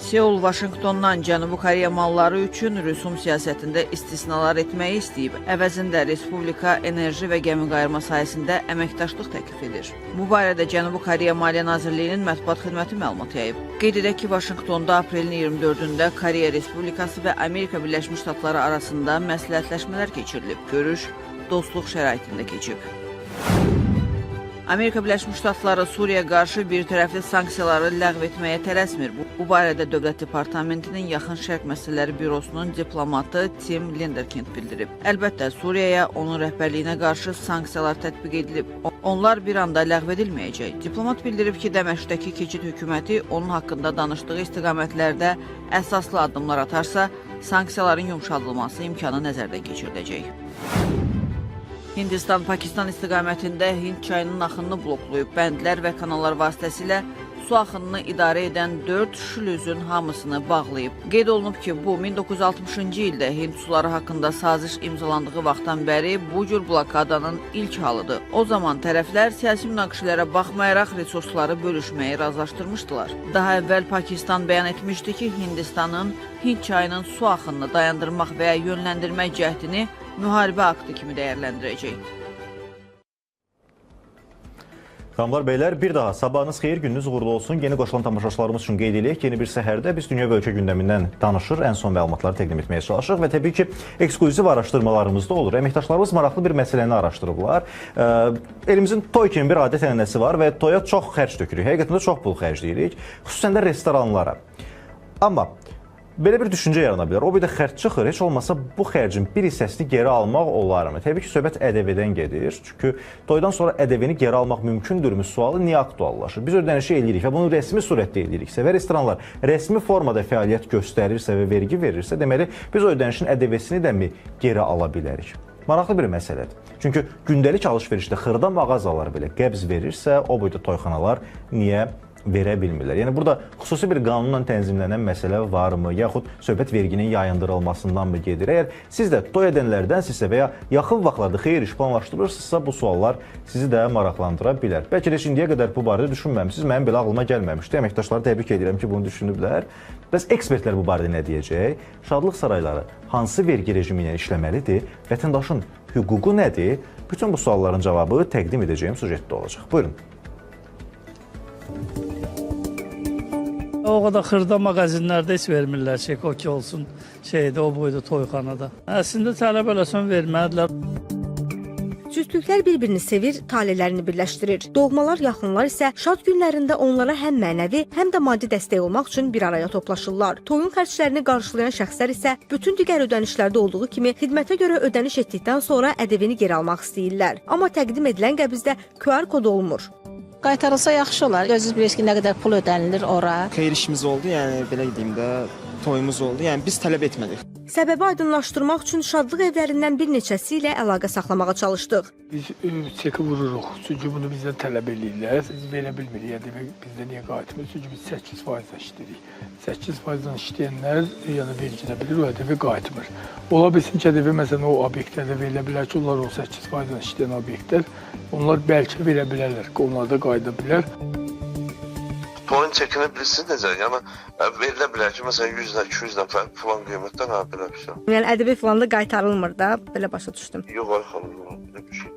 Seul Vaşinqtondan Cənubi Koreya malları üçün rüsum siyasətində istisnalar etməyi istəyib. Əvəzində Respublika enerji və gəmiqayırma sahəsində əməkdaşlıq təklif edir. Bu barədə Cənubi Koreya Maliyyə Nazirliyinin mətbuat xidməti məlumat yayıb. Qeyd edək ki, Vaşinqtonda aprelin 24-də Koreya Respublikası və Amerika Birləşmiş Ştatları arasında məsləhətləşmələr keçirilib. Görüş dostluq şəraitində keçib. Amerika Birləşmiş Ştatları Suriyaya qarşı bir tərəfli sanksiyaları ləğv etməyə tələsmir. Bu barədə Dövlət Departamentinin Yaxın Şərq Məsələləri Bürosunun diplomatı Tim Lenderkind bildirib. Əlbəttə, Suriyaya onun rəhbərliyinə qarşı sanksiyalar tətbiq edilib. Onlar bir anda ləğv edilməyəcək. Diplomat bildirib ki, Dəməşqdəki keçid hökuməti onun haqqında danışdığı istiqamətlərdə əsaslı addımlar atarsa, sanksiyaların yumşadılması imkanı nəzərdən keçiriləcək. Hindistan Pakistan istiqamətində Hind çayının axınını bloklayıb. Bəndlər və kanallar vasitəsilə su axınını idarə edən 4 şlüzün hamısını bağlayıb. Qeyd olunub ki, bu 1960-cı ildə Hind suları haqqında saziş imzalandığı vaxtdan bəri bu cür blokadanın ilk halıdır. O zaman tərəflər siyasi münaqişələrə baxmayaraq resursları bölüşməyi razılaşdırmışdılar. Daha əvvəl Pakistan bəyan etmişdi ki, Hindistanın Hind çayının su axınını dayandırmaq və ya yönləndirmək cəhdini müharibə aktı kimi dəyərləndirəcək. Xanımlar, beylər, bir daha sabahınız xeyir, gününüz uğurlu olsun. Yeni qoşulan tamaşaçılarımız üçün qeyd eləyək. Yeni bir səhərdə biz dünya və ölkə gündəmindən danışır, ən son məlumatları təqdim etməyə çalışırıq və təbii ki, eksklüziv araşdırmalarımız da olur. Əməkdaşlarımız maraqlı bir məsələni araşdırıblar. Elimizin toy kimi bir adət ənənəsi var və toya çox xərc tökürük. Həqiqətən də çox pul xərcləyirik, xüsusən də restoranlara. Amma belə bir düşüncə yarana bilər. O bir də xərc çıxır. Heç olmasa bu xərcin bir hissəsini geri almaq olarmı? Təbii ki, söhbət ƏDV-dən gedir. Çünki toydan sonra ƏDV-ni geri almaq mümkündürmü sualı niyə aktuallaşır? Biz ödənişi eləyirik və bunu rəsmi surətdə eləyiriksə və restoranlar rəsmi formada fəaliyyət göstərirsə və vergi verirsə, deməli biz o ödənişin ƏDV-sini də mi geri ala bilərik? Maraqlı bir məsələdir. Çünki gündəlik alış-verişdə xırda mağazalar belə qəbz verirsə, o boyda toyxanalar niyə verə bilmirlər? Yəni burada xüsusi bir qanunla tənzimlənən məsələ varmı, yaxud söhbət verginin yayındırılmasından mı gedir? Əgər siz də toy edənlərdənsinizsə və ya yaxın vaxtlarda xeyir iş planlaşdırırsınızsa, bu suallar sizi də maraqlandıra bilər. Bəlkə də indiyə qədər bu barədə düşünməmişsiniz, mənim belə ağlıma gəlməmişdi. Əməkdaşları təbrik edirəm ki, bunu düşünüblər. Bəs ekspertlər bu barədə nə deyəcək? Şadlıq sarayları hansı vergi rejimi ilə işləməlidir? Vətəndaşın hüququ nədir? Bütün bu sualların cavabı təqdim edəcəyim sujetdə olacaq. Buyurun. O qədər xırda mağazinlərdə heç vermirlər çek, o ki olsun şeydə, o boyda toyxanada. Əslində tələb eləsən verməlidirlər. Cütlüklər bir-birini sevir, talihlərini birləşdirir. Doğmalar, yaxınlar isə şad günlərində onlara həm mənəvi, həm də maddi dəstək olmaq üçün bir araya toplaşırlar. Toyun xərclərini qarşılayan şəxslər isə bütün digər ödənişlərdə olduğu kimi xidmətə görə ödəniş etdikdən sonra ƏDV-ni geri almaq istəyirlər. Amma təqdim edilən qəbizdə QR kodu olmur. Qaytarılsa yaxşı olar. Özünüz bilirsiniz ki, nə qədər pul ödənilir ora. Xeyir işimiz oldu, yəni belə deyim də, toyumuz oldu. Yəni biz tələb etmədik. Səbəbi aydınlaşdırmaq üçün şadlıq evlərindən bir neçəsi ilə əlaqə saxlamağa çalışdıq. Biz çeki vururuq, çünki bunu bizdən tələb eləyirlər. Biz verə bilmirik, ƏDV bizdə niyə qayıtmır? Çünki biz 8% işləyirik. 8%-dən işləyənlər yəni vergi də bilir, o ƏDV qayıtmır. Ola bilsin ki, ƏDV məsələn o obyektlərdə verilə bilər ki, onlar o 8%-dən işləyən obyektlər, onlar bəlkə verə bilərlər, onlar da qayıda bilər. Toyun çəkini bilirsiniz necə? Yəni verilə bilər ki, məsələn 100 nə, 200 nə filan qiymətdən, hə belə bir şey. Yəni ƏDV filan da qaytarılmır da, belə başa düşdüm. Yox, ay xanım, belə bir şey.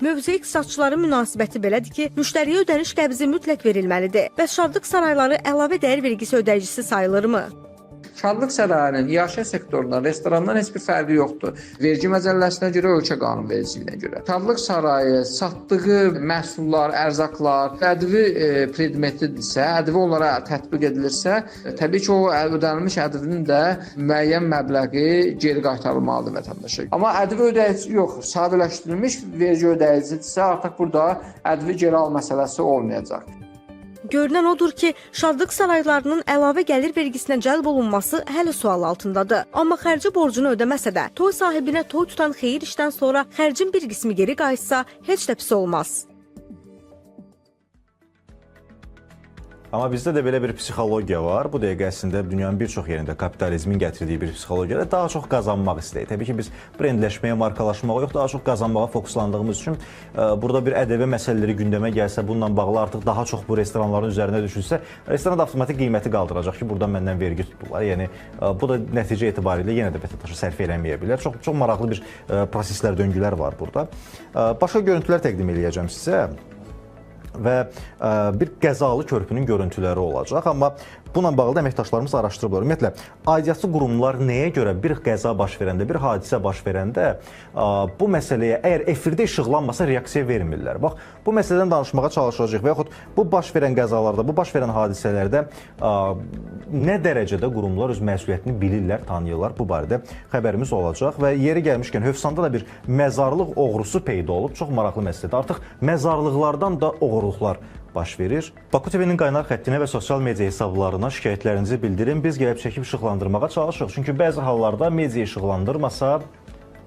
Mövzu iqtisadçıların münasibəti belədir ki, müştəriyə ödəniş qəbzi mütləq verilməlidir. Bəs şadlıq sarayları əlavə dəyər vergisi ödəyicisi sayılırmı? Şadlıq sarayının yaşayış sektorundan, restorandan heç bir fərqi yoxdur. Vergi məcəlləsinə görə, ölkə qanunvericiliyinə görə. Şadlıq sarayı satdığı məhsullar, ərzaqlar ƏDV predmetidirsə, ƏDV onlara tətbiq edilirsə, təbii ki, o ödənilmiş ƏDV-nin də müəyyən məbləği geri qaytarılmalıdır vətəndaşa. Amma ƏDV ödəyicisi yox, sadələşdirilmiş vergi ödəyicisidirsə, artıq burada ƏDV geri al məsələsi olmayacaq. Görünən odur ki, şadlıq saraylarının əlavə gəlir vergisinə cəlb olunması hələ sual altındadır. Amma xərci borcunu ödəməsə də, toy sahibinə toy tutan xeyir işdən sonra xərcin bir qismi geri qayıtsa, heç də pis olmaz. Amma bizdə də belə bir psixologiya var. Bu dəqiqə əslində dünyanın bir çox yerində kapitalizmin gətirdiyi bir psixologiyada daha çox qazanmaq istəyir. Təbii ki, biz brendləşməyə, markalaşmağa yox, daha çox qazanmağa fokuslandığımız üçün burada bir ƏDV məsələləri gündəmə gəlsə, bununla bağlı artıq daha çox bu restoranların üzərinə düşülsə, restoran da avtomatik qiyməti qaldıracaq ki, buradan məndən vergi tutdular. Yəni bu da nəticə etibarilə yenə də vətəndaşa sərf eləməyə bilər. Çox, çox maraqlı bir proseslər, döngülər var burada. Başqa görüntülər təqdim eləyəcəm sizə və bir qəzalı körpünün görüntüləri olacaq. Amma bununla bağlı da əməkdaşlarımız araşdırıblar. Ümumiyyətlə, aidiyyatlı qurumlar nəyə görə bir qəza baş verəndə, bir hadisə baş verəndə bu məsələyə əgər efirdə işıqlanmasa reaksiya vermirlər. Bax, bu məsələdən danışmağa çalışacağıq və yaxud bu baş verən qəzalarda, bu baş verən hadisələrdə nə dərəcədə qurumlar öz məsuliyyətini bilirlər, tanıyırlar, bu barədə xəbərimiz olacaq. Və yeri gəlmişkən Hövsanda da bir məzarlıq oğrusu peyda olub. Çox maraqlı məsələdir. Artıq məzarlıqlardan da oğurluqlar baş verir. Baku TV-nin qaynar xəttinə və sosial media hesablarına şikayətlərinizi bildirin. Biz gəlib çəkib işıqlandırmağa çalışırıq. Çünki bəzi hallarda media işıqlandırmasa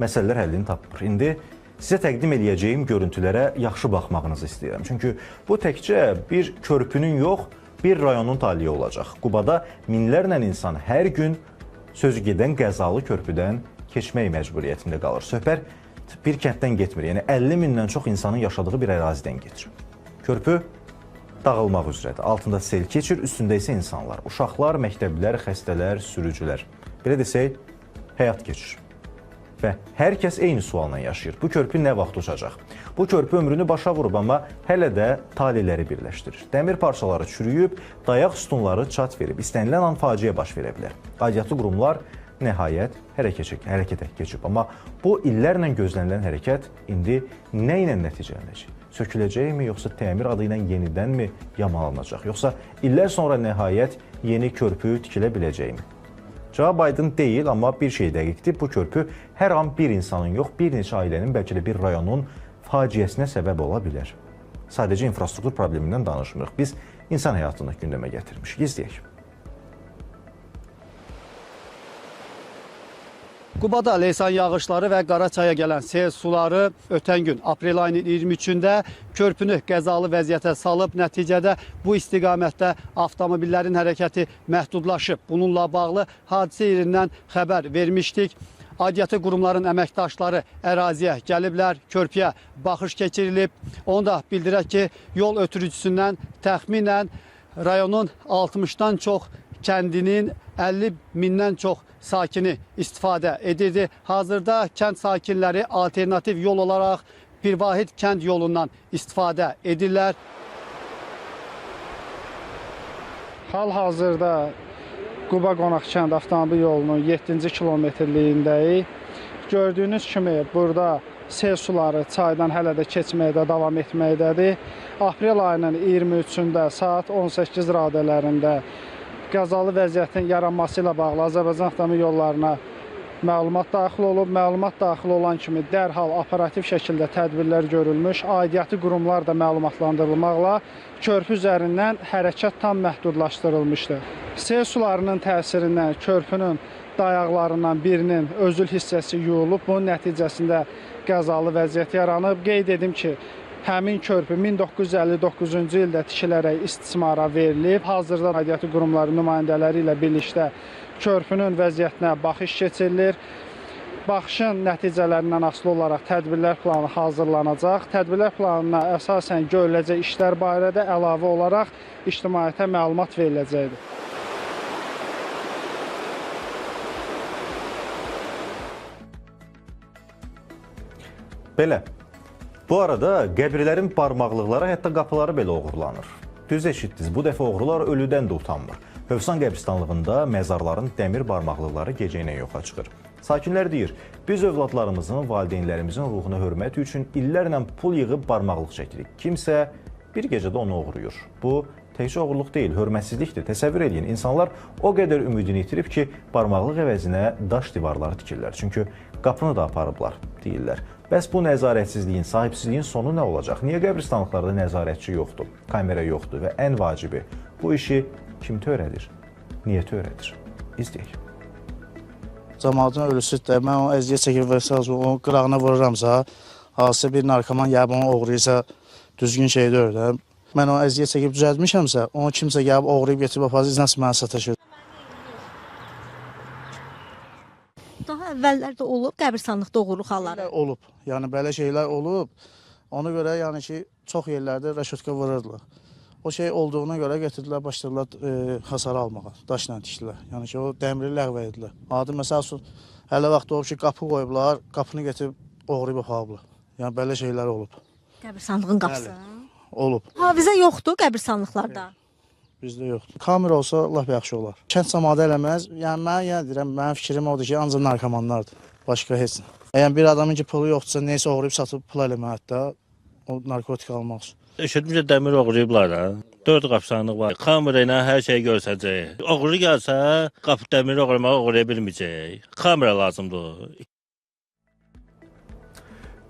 məsələlər həllini tapmır. İndi sizə təqdim eləyəcəyim görüntülərə yaxşı baxmağınızı istəyirəm. Çünki bu təkcə bir körpünün yox, bir rayonun taleyi olacaq. Qubada minlərlə insan hər gün sözü gedən qəzalı körpüdən keçmək məcburiyyətində qalır. Söhbət bir kənddən getmir. Yəni 50 mindən çox insanın yaşadığı bir ərazidən gedir. Körpü dağılmaq üzrədir. Altında sel keçir, üstündə isə insanlar. Uşaqlar, məktəblilər, xəstələr, sürücülər. Belə desək, həyat keçir. Və hər kəs eyni sualla yaşayır. Bu körpü nə vaxt uçacaq? Bu körpü ömrünü başa vurub, amma hələ də taleləri birləşdirir. Dəmir parçaları çürüyüb, dayaq sütunları çat verib. İstənilən an faciə baş verə bilər. Aidiyyatlı qurumlar nəhayət hərəkətə keçib. Amma bu illərlə gözlənilən hərəkət indi nə ilə nəticələnəcək? Söküləcəkmi, yoxsa təmir adı ilə yenidənmi yamalanacaq? Yoxsa illər sonra nəhayət yeni körpü tikilə biləcəkmi? Cavab aydın deyil, amma bir şey dəqiqdir. Bu körpü hər an bir insanın yox, bir neçə ailənin, bəlkə də bir rayonun faciəsinə səbəb ola bilər. Sadəcə infrastruktur problemindən danışmırıq. Biz insan həyatını gündəmə gətirmişik. İzləyək. Qubada leysan yağışları və Qaraçaya gələn sel suları ötən gün aprel ayının 23-də körpünü qəzalı vəziyyətə salıb. Nəticədə bu istiqamətdə avtomobillərin hərəkəti məhdudlaşıb. Bununla bağlı hadisə yerindən xəbər vermişdik. Aidiyyatı qurumların əməkdaşları əraziyə gəliblər, körpüyə baxış keçirilib. Onu da bildirək ki, yol ötürücüsündən təxminən rayonun 60-dan çox kəndinin 50 mindən çox sakini istifadə edirdi. Hazırda kənd sakinləri alternativ yol olaraq Pirvahid kənd yolundan istifadə edirlər. Hal-hazırda Quba Qonaq kənd avtomobil yolunun 7-ci kilometrliyindəyik. Gördüyünüz kimi burada sel suları çaydan hələ də keçməkdə davam etməkdədir. Aprel ayının 23-ündə saat 18 radələrində qəzalı vəziyyətin yaranması ilə bağlı Azərbaycan Avtomobil Yollarına məlumat daxil olub. Məlumat daxil olan kimi dərhal operativ şəkildə tədbirlər görülmüş, aidiyyatı qurumlar da məlumatlandırılmaqla körpü üzərindən hərəkət tam məhdudlaşdırılmışdı. Sel sularının təsirindən körpünün dayaqlarından birinin özül hissəsi yuyulub. Bunun nəticəsində qəzalı vəziyyət yaranıb. Qeyd edim ki, həmin körpü 1959-cu ildə tikilərək istismara verilib. Hazırda aidiyyatı qurumların nümayəndələri ilə birlikdə körpünün vəziyyətinə baxış keçirilir. Baxışın nəticələrindən asılı olaraq tədbirlər planı hazırlanacaq. Tədbirlər planına əsasən görüləcək işlər barədə əlavə olaraq ictimaiyyətə məlumat veriləcəkdir. Belə. Bu arada qəbirlərin barmaqlıqları, hətta qapıları belə oğurlanır. Düz eşitdiniz, bu dəfə oğrular ölüdən də utanmır. Hövsan qəbristanlığında məzarların dəmir barmaqlıqları gecə ilə yoxa çıxır. Sakinlər deyir, biz övladlarımızın, valideynlərimizin ruhuna hörmət üçün illərlə pul yığıb barmaqlıq çəkirik. Kimsə bir gecədə onu oğruyur. Bu, təkcə oğurluq deyil, hörmətsizlikdir. Təsəvvür eləyin, insanlar o qədər ümidini itirib ki, barmaqlıq əvəzinə daş divarları tikirlər. Çünki qapını da aparıblar, deyirlər. Bəs bu nəzarətsizliyin, sahibsizliyin sonu nə olacaq? Niyə qəbristanlıqlarda nəzarətçi yoxdur, kamera yoxdur və ən vacibi, bu işi kim törədir, niyə törədir? İzləyək. Camaatın ölüsüdür, mən onu əziyyət çəkir və onun qırağına vururamsa, hansısa bir narkoman gəlib onu oğrayırsa, düzgün şey deyil də. Mən onu əziyyət çəkib düzəltmişəmsə, onu kimsə gəlib oğrayıb getirib aparır, nasıl mənə sataşır? Daha əvvəllər də olub qəbristanlıqda oğurluq halları? Olub. Yəni belə şeylər olub. Ona görə yəni ki, çox yerlərdə rəşotka vururdular. O şey olduğuna görə götürdülər, başladılar hasarı almağa, daşla tikdilər. Yəni ki, o dəmiri ləğv etdilər. Adi məsəl üçün, hələ vaxt olub ki, qapı qoyublar, qapını getirib oğrayıb aparıblar. Yəni belə şeylər olub. Qəbristanlığın qapısı? Bəli, olub. Hafizə yoxdur qəbristanlıqlarda? Bizdə yoxdur. Kamera olsa lap yaxşı olar. Kənd camaatı eləməz. Yəni mən yenə deyirəm, mənim fikrim odur ki, ancaq narkomanlardır. Başqa heç nə. Yəni bir adamın ki, pulu yoxdursa, neysə oğrayıb satıb pul eləməlidir də, o narkotik almaq üçün. Eşitmişə dəmir oğrayıblar da. 4 qapısanlıq var. Kamera ilə hər şey görsəcək. Oğru gəlsə, qapı dəmiri oğramağı oğraya bilməyəcək. Kamera lazımdır.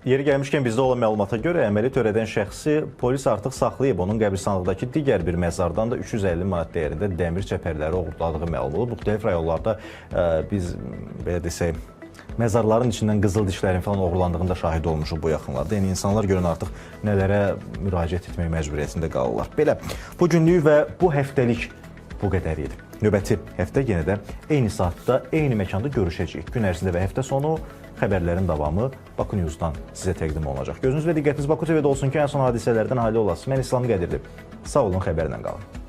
Yeri gəlmişkən bizdə olan məlumata görə əməli törədən şəxsi polis artıq saxlayıb. Onun qəbristanlıqdakı digər bir məzardan da 350 manat dəyərində dəmir çəpərləri oğurladığı məlum olub. Müxtəlif rayonlarda biz belə desək, məzarların içindən qızıl dişlərin falan oğurlandığını da şahid olmuşuq bu yaxınlarda. Yəni insanlar görün artıq nələrə müraciət etmək məcburiyyətində qalırlar. Belə, bu günlük və bu həftəlik bu qədər idi. Növbəti həftə yenə də eyni saatda, eyni məkanda görüşəcəyik. Gün ərzində və həftə sonu xəbərlərin davamı Baku News'dan sizə təqdim olunacaq. Gözünüz və diqqətiniz Baku TV-də olsun ki, ən son hadisələrdən halı olasınız. Mən İslam Qədirli. Sağ olun, xəbərlə qalın.